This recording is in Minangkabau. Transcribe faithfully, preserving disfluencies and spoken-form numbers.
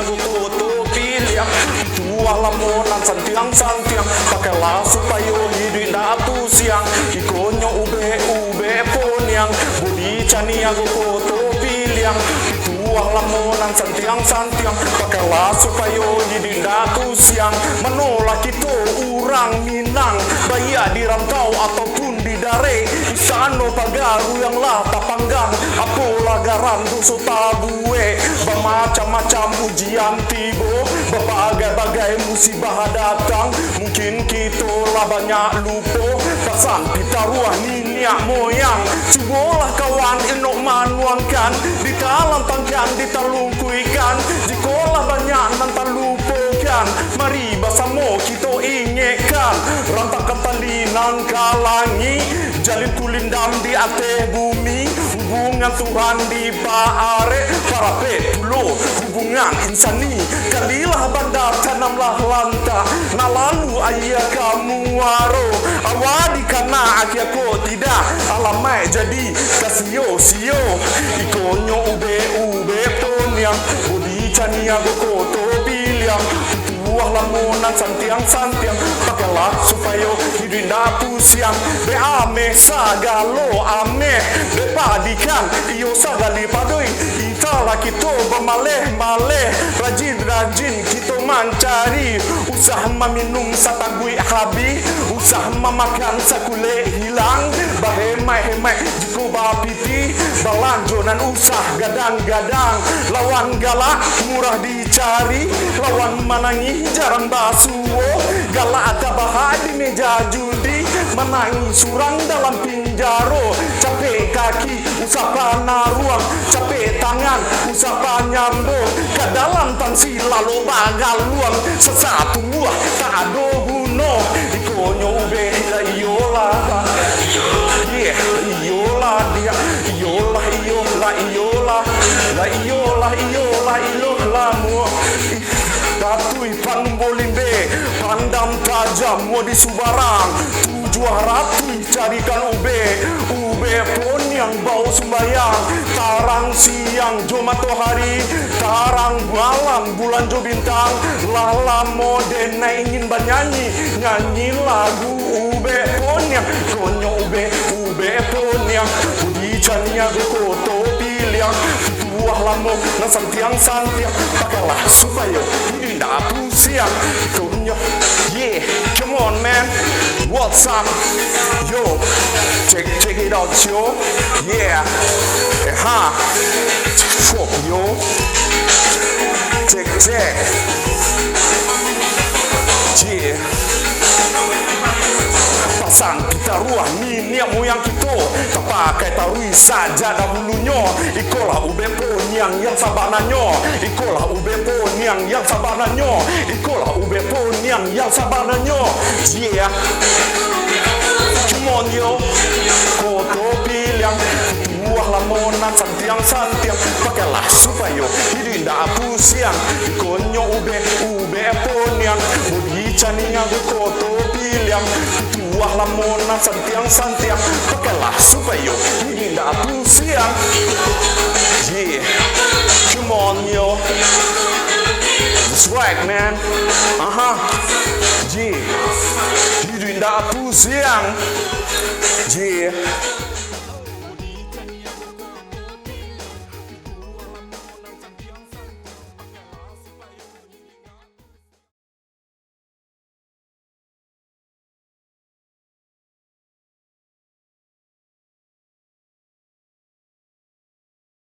Koto Piliang, tuah lamo nan santiang-santiang, pakailah supayo hiduik ndak pusiang. Ikonyo ubek-ubek poniang, bodi caniago Koto Piliang. Tuah lamo nan santiang-santiang, pakailah supayo hiduik ndak pusiang. Manolah kito urang Minang, baiak di rantau ataupun di darek, istano paga ruyang lah tapanggang, apolah garan doso tabuek, bamacam-macam ujian tibo, babagai-bagai musibah datang, mungkin kito lah banyak lupo, pasan pitaruah niniak moyang. Cubolah kawan inok manuangkan, ditalantangkan, ditalungkuikan, jikolah banyak nan talupokan, mari basamo kito ingekkan, rantakan tali nan ka langik, jalin kulindam di ateh bumi, hubungan Tuhan dipaarek, parapek pulo hubungan insani. Kalilah banda, tanamlah lantak, nak lalu aia ka muaro, awa dikana akia ko tidak, alamaik jadi ka sio-sio. Ikonyo ubek-ubek poniang, bodi caniago Koto Piliang. Tuah lamo nan santiang-santiang, pakailah supayo hiduik ndak pusiang. Dek ameh sagalo ameh, dek padikan iyo sagali padoi. Italah kito bamaleh-maleh, rajin-rajin kito mancari. Usah maminum sataguik habih, usah mamakan sakulek hilang. Bahemaik-hemaik jiko bapitih, balanjo nan usah gadang-gadang. Lawan galak murah di cari, lawan manangih jarang basuo, galak tabahak di meja judi, manangih surang dalam pinjaro, capek kaki usah panaruang, capek tangan usah panyambo, ka dalam tansi lalok bagaluang, sasa tumbuah tak ado guno, ikonyo ubek lah iyolah, yeah, iyolah dia, iyolah, iyolah, iyolah, lah iyolah, iyolah, iloh lamo. Ih, ratuih panumbuah limbe, pandam tajam mo di subarang, tujuah ratuih carikan ubek, ubek poniang bao sumbayang, tarang siang jo matohari, tarang malam bulan jo bintang, lah lamo den nak ingin banyanyi, nyanyi lagu ubek poniang, konyo ubek, ubek poniang, budi caniago Koto Piliang, tuah lamo nan santiang-santiang, pakailah supayo indak pusiang, konyo, yeah, come on man, what's up, yo, check, check it out yo, yeah, eh, ha, fuck yo, check, check, yeah. Pasan pitaruah niniak moyang kito, tapakai taruih sajak dahulunyo. Ikolah ubek poniang yang sabananyo, ikolah ubek poniang yang sabananyo, ikolah ubek poniang yang sabananyo. Yeah, come on yo, Koto Piliang. Buah lamo nan santiang-santiang, pakailah supayo hiduik indak pusiang. Ikonyo ubek, ubek poniang, budi caniago Koto Piliang. Buah lamo nan santiang-santiang, pakailah supayo hiduik indak pusiang. Yeah, come on yo, swag man, aha, yeah, hiduik indak pusiang, yeah.